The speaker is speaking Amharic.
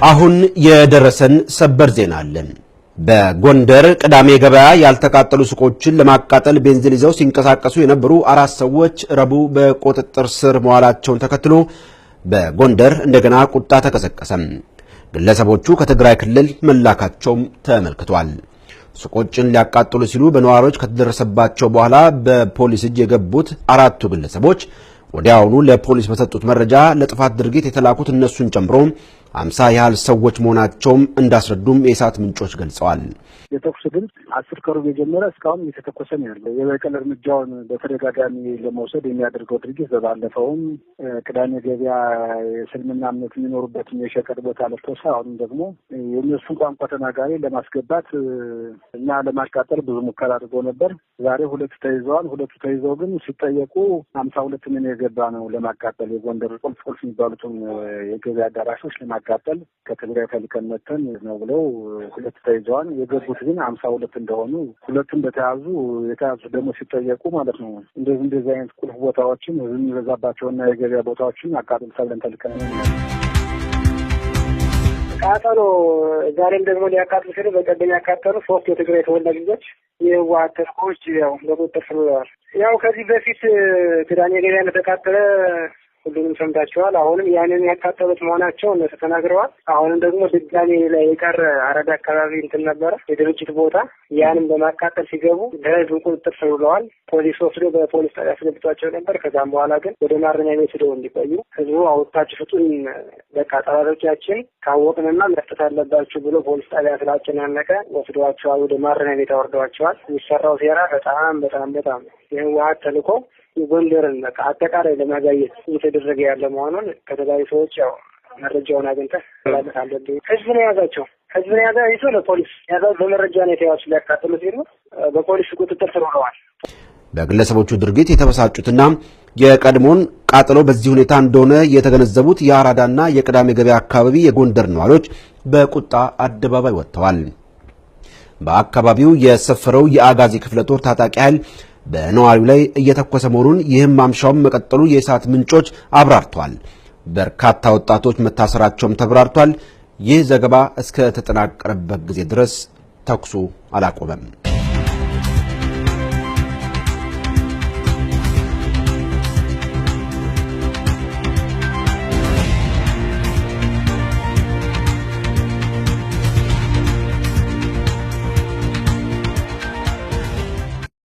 አሁን የደረሰን ሰበር ዜና አለን። በጎንደር ቅዳሜ ገበያ ያልተቃጠሉ ሱቆችን ለማቃጠል ቤንዚን ይዘው ሲንቀሳቀሱ የነበሩ አራት ሰዎች ረቡዕ በቁጥጥር ስር መዋላቸውን ተከትሎ በጎንደር እንደገና ቁጣ ተቀሰቀሰ። ግለሰቦቹ ከትግራይ ክልል መላካቸውም ተመልክቷል። ሱቆችን ሊያቃጥሉ ሲሉ በነዋሪዎች ከተደረሰባቸው በኋላ በፖሊስ እጅ የገቡት አራቱ ግለሰቦች ወዲያውኑ ለፖሊስ በሰጡት መረጃ ለጥፋት ድርጊት የተላኩት እነሱን ጨምሮ 50 ያህል ሰዎች መሆናቸውም እንዳስረዱም የእሳት ምንጮች ገልጸዋል። የተኩስ ድምፅ 10:15 የጀመረ እስካሁን እየተተኮሰ ነው ያለው። የበቀል እርምጃውን በተደጋጋሚ ለመውሰድ የሚያደርገው ድርጊት በባለፈውም ቅዳሜ ገበያ የእስልምና እምነት የሚኖሩበትን የሸቀጥ ቦታ ለኮሰ። አሁንም ደግሞ የእነሱን ቋንቋ ተናጋሪ ለማስገባት እና ለማቃጠል ብዙ ሙከራ አድርገው ነበር። ዛሬ ሁለቱ ተይዘዋል። ሁለቱ ተይዘው ግን ሲጠየቁ 52 ምን የገባ ነው ለማቃጠል የጎንደር ቁልፍ ቁልፍ የሚባሉትን የገበያ አዳራሾች ለማቃጠል ከትግራይ ተልከን መተን ነው ብለው ሁለቱ ተይዘዋል። የገቡት ግን 52 እንደሆኑ ሁለቱም በተያዙ የተያዙት ደግሞ ሲጠየቁ ማለት ነው እንደዚህ እንደዚህ አይነት ቁልፍ ቦታዎችን ህዝብ የሚበዛባቸውና የገበያ ቦታዎችን አቃጥል ተብለን ተልከን ነው። ቃጠሎ ዛሬም ደግሞ ሊያቃጥሉ ሲሉ በቀደም ያቃጠሉ ሶስት የትግራይ ተወላጅ ልጆች የህወሓት ተልእኮዎች ያው በቁጥጥር ስር ውለዋል። ያው ከዚህ በፊት ቅዳሜ ገበያ እንደተቃጠለ ሁሉንም ሰምታችኋል። አሁንም ያንን ያቃጠሉት መሆናቸው እነሱ ተናግረዋል። አሁንም ደግሞ ድጋሜ ላይ የቀረ አረዳ አካባቢ እንትን ነበረ የድርጅት ቦታ፣ ያንም በማቃጠል ሲገቡ በህዝብ ቁጥጥር ስር ውለዋል። ፖሊስ ወስዶ በፖሊስ ጣቢያ አስገብቷቸው ነበር። ከዛም በኋላ ግን ወደ ማረሚያ ቤት ሄደው እንዲቆዩ ህዝቡ አውጥታችሁ ስጡን፣ በቃ ጠላቶቻችን ካወቅንና መስጠት አለባችሁ ብሎ ፖሊስ ጣቢያ ስላጨናነቀ ወስደዋቸዋል። ወደ ማረሚያ ቤት አወርደዋቸዋል። የሚሰራው ሴራ በጣም በጣም በጣም የህወሓት ተልዕኮ የጎንደርን በቃ አጠቃላይ ለማጋየት እየተደረገ ያለ መሆኑን ከተለያዩ ሰዎች ያው መረጃውን አግኝተህ ማለት አለብኝ። ህዝብ ነው የያዛቸው። ህዝብ ነው የያዘ ይዞ ለፖሊስ ያዛ በመረጃ ነው የተያዙ። ሊያቃጥሉ ሲሉ በፖሊስ ቁጥጥር ስር ውለዋል። በግለሰቦቹ ድርጊት የተበሳጩትና የቀድሞን ቃጠሎ በዚህ ሁኔታ እንደሆነ የተገነዘቡት የአራዳና የቅዳሜ ገበያ አካባቢ የጎንደር ነዋሪዎች በቁጣ አደባባይ ወጥተዋል። በአካባቢው የሰፈረው የአጋዚ ክፍለ ጦር ታጣቂ ኃይል በነዋሪው ላይ እየተኮሰ መሆኑን ይህም ማምሻውን መቀጠሉ የእሳት ምንጮች አብራርተዋል። በርካታ ወጣቶች መታሰራቸውም ተብራርቷል። ይህ ዘገባ እስከ ተጠናቀረበት ጊዜ ድረስ ተኩሱ አላቆመም።